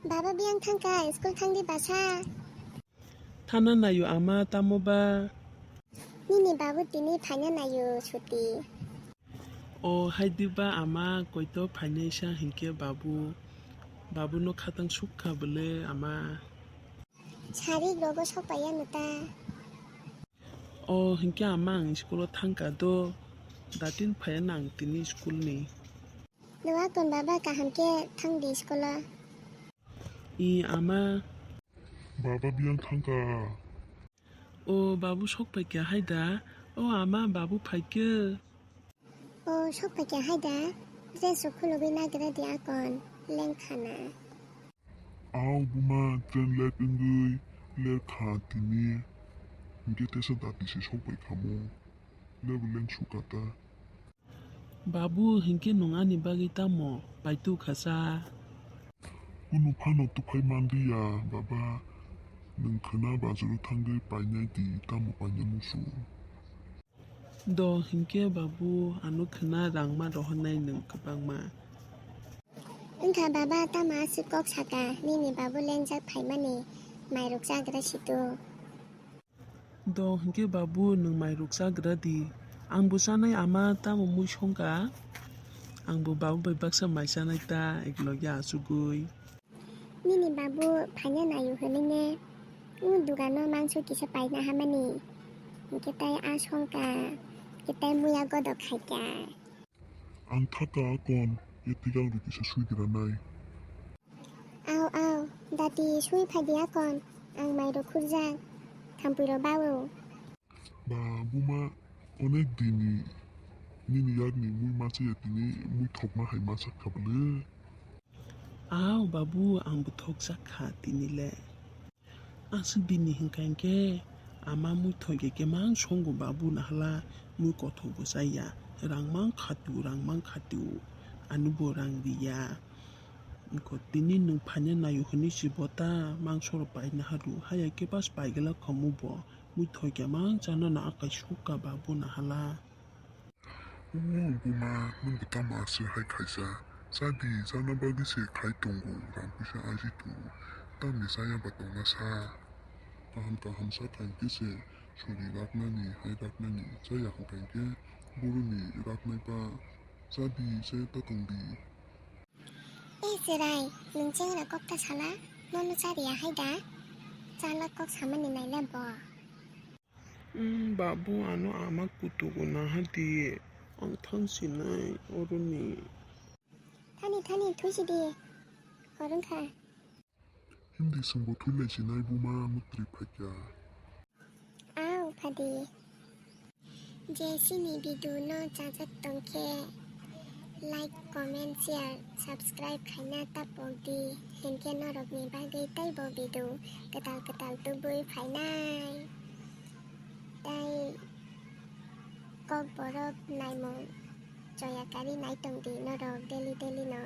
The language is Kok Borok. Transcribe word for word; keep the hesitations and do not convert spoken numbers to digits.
Baba biyang thangkha, school thangdi basa. Thana nayo ama, tamo ba? Nini babu tini phaina nayo chuti. O, haidiba ama koito phainaisa hinkhe babu, babuno khatang sukha bwle ama. Sarik rogo sokpaiya nwta. O, hinkhe ama ang school-o thangkha do, datin phaiya nang tini school-ni. Doa kon baba kaham khe thangdi school-o. I ama. Baba biyang thangkha. O babu sokpaikha haida. O ama babu phaikhe. O sokpaikha haida. Dress rok khulugwi nagra di akon lengkhana. Au buma train late wngwi lerkha tini. Hinkhe tesa dati se sokpaikhamo. Lebo leng sukata. Babu, hinkhe nwng ani bagwi tamo paitu khasa? Kunu phano tuphai manliya, baba. Nwng khwna bazaro thangwi painai di, tamo paina musu. Do, hinkhe babu, ano khwna rangma rohornai nwng kwbangma. Wngkha baba, tamo aswk kok saka, nini babu lengjak phaimani mairok chagra situ. Do hinkhe babu, nwng mairok chagra di. Angbo chanai ama, tamo mui songkha. Angbo babu bai baksa mai chanai ta, eklogi achugwi. Nini babu phaina nayo hwnwi ne, o dugano mangso kisa paina hamani. Hinkhe tai a songkha, hinkhe tai muya godok khaikha. Ang thaka akon, e twigang rw kisa swi granai. Au, au, dati swi phai di akon, ang mairok khurjak, thampui rok bao. Ba, buma, onek dini nini yakni mui machaya tini mui thokma hai machak kha bwle. Au, babu, ang bo thokjak kha tini le. Aswk dini hwnkha hinkhe ama mui thokya khe mang songo babu nahala mui kothok bo chaya. Rang mang khatu, rang mang khatu. Ani bo rang riya. Wngkha tini nwng phaina naio hwnwi se bo ta mangso rok paina haru. Haya khe pas paigwlak khamu bo. Mui thokya mang chana na akai sukha babu nahala. O buma, nwng bo tamo aswk hai khaisa? Chadi, chana bagwi se khai tongo, rang puisa aji tu. Tamni chaya ba tongna sa? Kaham kaham sa kha hinkhe se sori raknani, hai raknani. Chaya hwnkha hinkhe boroni raknai ba chadi se ta tongdi. E Cherai, nwng chengra kok ta sala? Nono chariya hai da? Chala kok samani naila bo. Umm, babu, ano ama kutugo naha di, ang thang sinai oroni. Thani, thani, thuisi di, hor wngkha. Hindi sungbo thuilai sinai buma mutri phaikya. Au, phadi. Je sini video no chajak tongkhe, like, comment, share, subscribe khaina tapok di, hinkhe norokni bagwi teibo video kwtal kwtal tubui phainai. Tei Kokborok naimung choya kari nai tong di norok daily daily no.